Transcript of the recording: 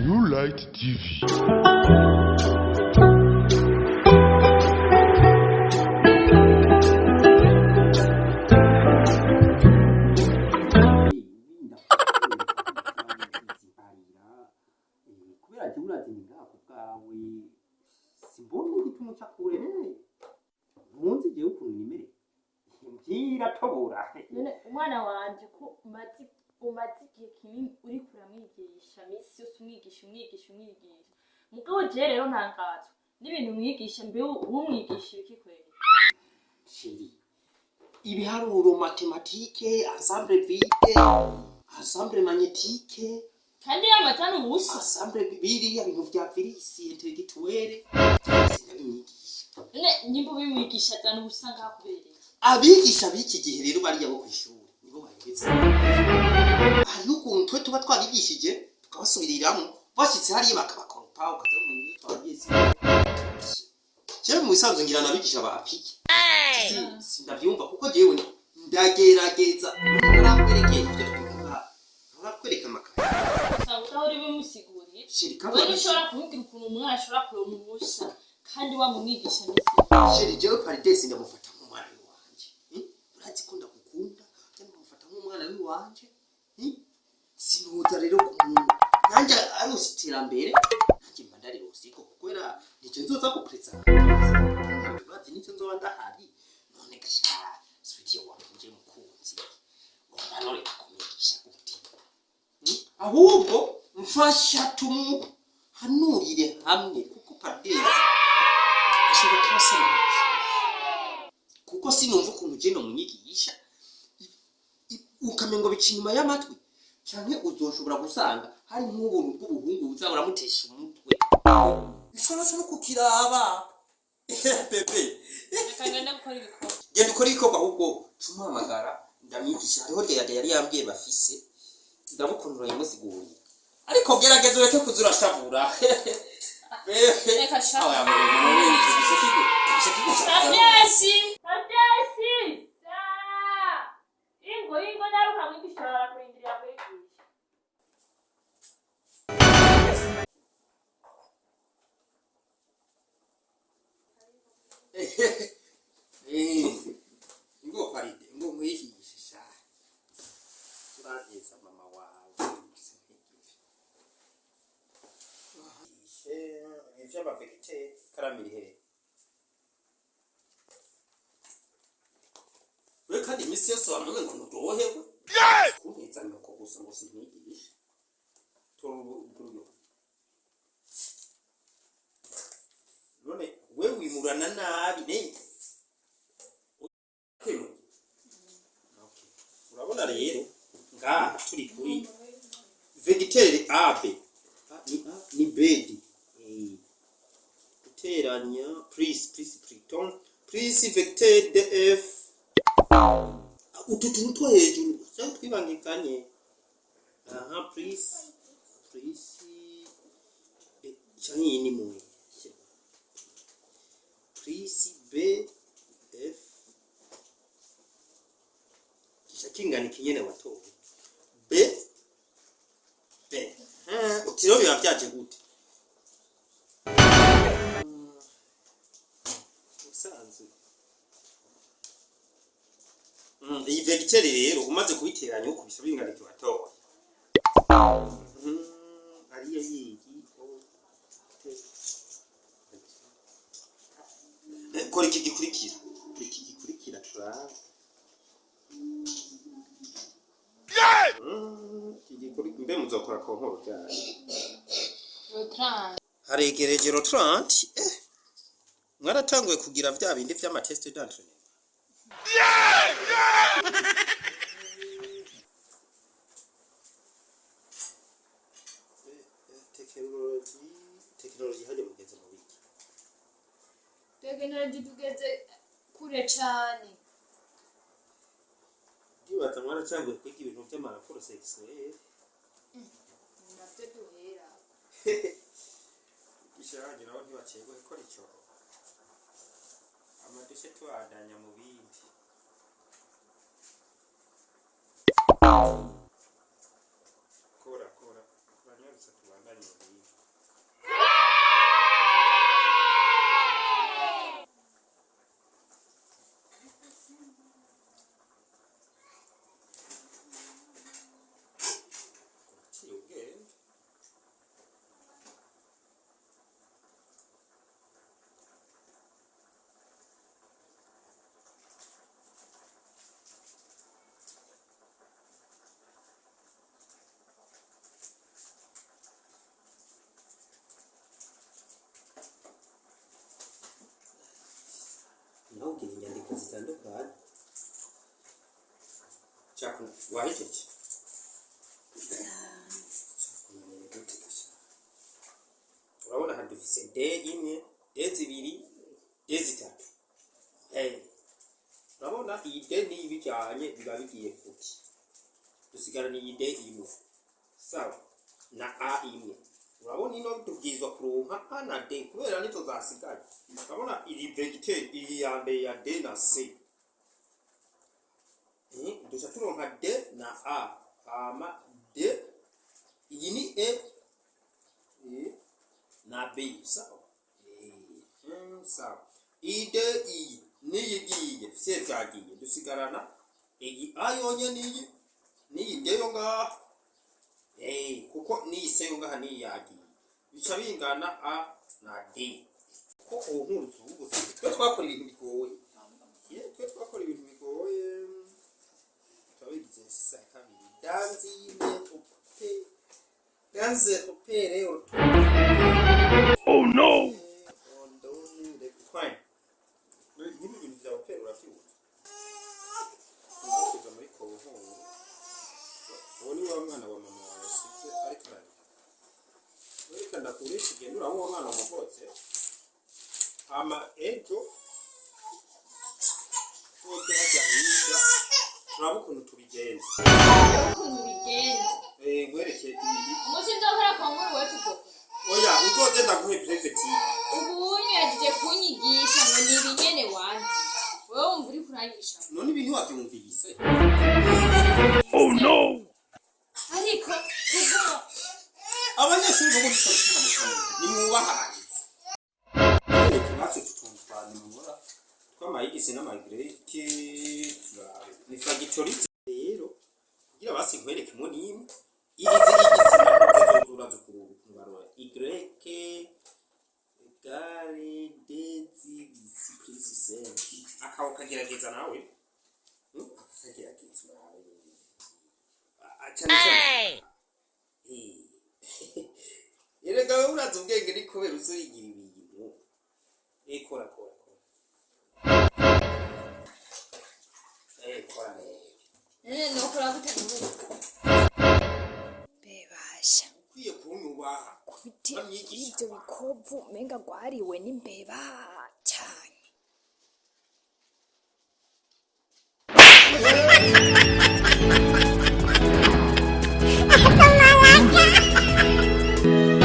New Light TV. Kubera jye urazi ni ngaha ku bwawe, simbona igituma uca kure. Ntunzi jewe ukuntu nimereye, mbwira, tobora. None umwana wanje ko umaze igihe kinini uriko uramwigisha, misi yose umwigisha, umwigisha, umwigisha, mugabo jewe rero ntangazwa n'ibintu umwigisha. Mbe umwigisha ibiki kweri? Chérie, ibiharuro, mathématiques, ensemble vide, ensemble magnétique. Kandi y'amatana ubusa. Ensemble biriya bintu vya virus intellectuelle, sinabimwigisha. None nyimba ubimwigisha, azana ubusa ngaha kubera iki? Abigisha b'iki gihe rero, bariya bo kw'ishuri nibo bayobetse. Hariho ukuntu twe tuba twabigishije tukabasubiriramwo, bashitse hariya bakabakoropa, ukaza mu bintu twabizi. Jewe mu bisanzwe ngira nabigisha bapiki. Sindavyumva kuko jewe ndagerageza, narakwerekeye ivyo twiga, narakwereka amakaye. Usanga utahora ubimusiguriye. Chérie, kandi Wewe ntushobora kumubwira ukuntu umwana ashobora kuronka ubusa kandi wamumwigisha misi yose. Chérie, jewe Paridesi ndamufata nk'umwana w'iwanje. Urazi ko ndagukunda, je ndamufata nk'umwana w'iwanje. Sinuza rero kumuntu nanjye arose iterambere, nanjye mba ndarirose ko kubera nicyo nzoza gupreza, urazi nicyo nzoba ndahari. None gasha sweetie wanje, mukunzi, wumva noreka kumwigisha gute? Ahubwo mfasha tumuhanurire hamwe, kuko Paridesi ashobora kuba asoma, kuko sinumva ukuntu ugenda munyigisha ukamengo bica inyuma y'amatwi, canke uzoshobora gusanga hari nk'ubuntu bw'ubuhungu buza buramutesha umutwe. Ishobora no kukiraba, bébé. Reka ngende gukora ibikorwa. Genda ukore ibikorwa, ahubwo tumuhamagara ndamwigisha. Hariho ryayade yari yambwiye bafise, ndamukunda, urayimusigurira, ariko gerageza ureke kuza urashavura. Reka sha. Shavura. Paridesi, Paridesi, sa ingo, ingo, naruka mwigisha barakurindira kwigisha. Ngo Paride, ngo nkwihishe sha, uranteza mama wawe. Ivy'amavegete, karamiri hehe we? Kandi iminsi yose wamenye ngo nturyohewe kunteza nyoko gusa ngo sinkwigishe. Tora uburyo none we wimurana nabi ne. Kwimuye. Okay. Urabona rero ngaha turi kuri vecteur AB. A ni A ni B D. Guteranya plus plus pluton plus vecteur DF, utu tuntu two hejuru cyangwa twibangikanye, aha, plus plus cyangwa iyi ni mwe plus B F kisha kingana ikinyene watowe B B. Uti rero biba byaje gute? Ubusanzwe iyi vecteur rero umaze kubiteranya ukubise bingana iki watowe? Ariyo yigi O, T. Kora iki gikurikira, iki gikurikira turabe. Iki gikurikira mbe muzokora concours ryari? Le 30. Haregereje le 30. Mwaratanguye kugira vya bindi vy'ama tests d'entraînement? Technologie, technologie hajya mugeze mu biki? Technologie tugeze kure cane. Ndibaza mwaratanguye kwiga ibintu vy'ama rapports sexuels. Ni navyo duhera. Isharanyu nabo ntibacegwa gukora ico, amadushe tubandanya mu bindi. Kora, kora, uranyarutsa, tubandanye mu bindi. Zitandukanye. Cakuna wahejeje? Cakunaniye gute gasha? Urabona aha dufise D imwe, D zibiri, D zitatu. Urabona iyi D niyi bijanye biba bigiye futi, dusigarana iyi D imwe, sawa, na A imwe. Urabona ino tubwirizwa kuronka A na D kubera nizo zasigaye. Urabona iri vecteur iyi ya mbere ya D na C, duca turonka D na A, hama D iyi ni E, na B, sawa. Sawa, iyi D iyi niyi igiye vye vyagiye, dusigarana iyi A yonyene, iyi niyi D yo ngaha, kuko niyi C yo ngaha niyi yagiye, bica bingana A na D. Ko ubu nkuruzi ubu twe twakora ibintu bigoye. Twe twakora ibintu bigoye, turabigize sa kabiri dans une opé dans opère Oh no! On donne les points. Nk'ibi bintu bya opère uravyumva, kuza muri konkuru. Uwo ni wa mwana wa mama wawe yasize ariko ararira. Reka ndakurisha, ugende urabe uwo mwana wamuvotse, hama ejo tuze hajya hirya turabe ukuntu tubigenza. Ukuntu bigenza? Nkwereke ibi. Umunsi nzokora kwa nkuru we tuzokora. Oya, uzoze ndaguhe préventif. Ubu yagiye kunyigisha ngo ni ibinyene wanze, wewe wumva uri kurangisha. None ibi ntiwavyumvise? Oh no! Ariko kuguma Abanyeshuri bo muri solution musomero nimwubahanze utubatsi tutumva nimubura tw'amayigisi n'amagreke. Turabe ni factoriser rero kugira basi nkwerekemo n'imwe irizi igisi uraza kubarura y égale 2x plus 5, akaba ukagerageza nawe. Akagerageza urabe. Cyane cyane. Erega wewe urazi ubwenge, ni kubera uzurigira ibintu. Kora kora kora. Kora rero. None nokora gute n'ubu? Bebasha. Ukwiye kunyubaha. Kuti Bamwigisha. ibyo bikovu umenga gwariwe n'imbeba cyane.